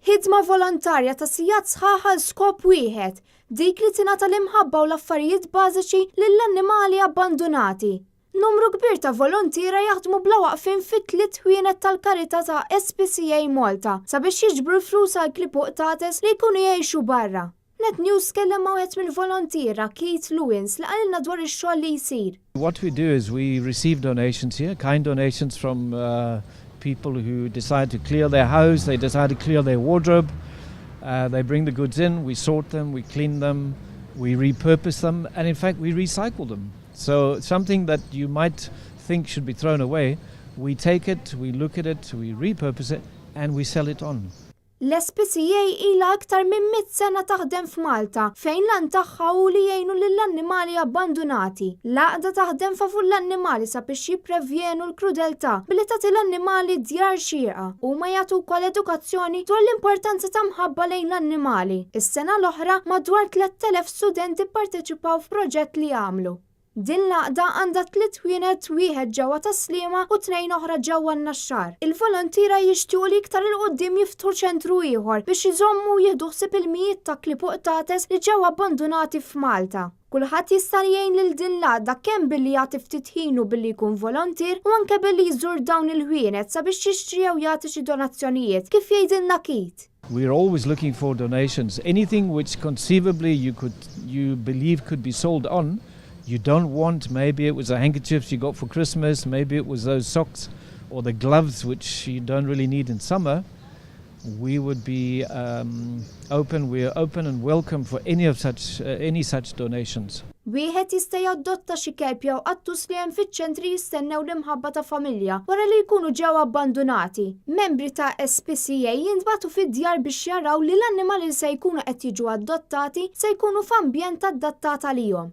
Ħidma volontarja ta' sigħat sħaħ għal skop wieħed, dik li tingħata l-imħabba u l-affarijiet bażiċi lill-annimali abbandunati. Numru kbir ta' voluntiera jaħdmu bla waqfien fit-tliet ħwienet tal-karità ta' SPCA Malta sabiex jiġbru l-flus għal klieb u qtates li jkunu jgħixu barra. Net News tkellem ma' wieħed mill-volontiera, Keith Lewins, li qalilna dwar ix-xogħol li jsir. What we do is we receive donations here, kind donations from people who decide to clear their house, they decide to clear their wardrobe. They bring the goods in, we sort them, we clean them, we repurpose them, and in fact we recycle them. So something that you might think should be thrown away, we take it, we look at it, we repurpose it, and we sell it on. L-SPCA ilha aktar minn 100 sena taħdem f'Malta, fejn l-għan tagħha hu li jgħinu lill-annimali abbandunati. L-għaqda taħdem favur l-annimali sabiex jipprevjenu l-krudeltà billi tagħti l-annimali djar xierqa. Huma jagħtu wkoll edukazzjoni dwar l-importanza ta' mħabba lejn l-annimali. Is-sena l-oħra, madwar 3,000 student ipparteċipaw f'proġett li għamlu. Din l-għaqda għandha tliet ħwienet, wieħed ġewwa Tas-Sliema u tnejn oħra ġewwa n-Naxxar. Il-volontiera jixtiequ li iktar 'il quddiem jiftħu ċentru ieħor biex iżommu u jieħdu ħsieb il-mijiet ta' klieb u qtates li ġew abbandunati f'Malta. Kulħadd jista' jgħin lil din l-għaqda kemm billi jagħti ftit ħinu billi jkun volontier u anke billi jżur dawn il-ħwienet sabiex jixtri jew jagħti xi donazzjonijiet, kif jgħidilna Keith. We're always looking for donations. Anything which conceivably you believe could be sold on, you don't want, maybe it was the handkerchiefs you got for Christmas, maybe it was those socks or the gloves which you don't really need in summer. We would be open, we are open and welcome for any such donations. Wieħed jista' jadotta xi kelb jew qattus li hemm fiċ-ċentri jistennew l-imħabba ta' familja wara li jkunu ġew abbandunati. Membri ta' SPCA jintbagħtu fid-djar biex jaraw li l-annimali li se jkunu qed jiġu adottati se jkunu f'ambjent adattat għalihom.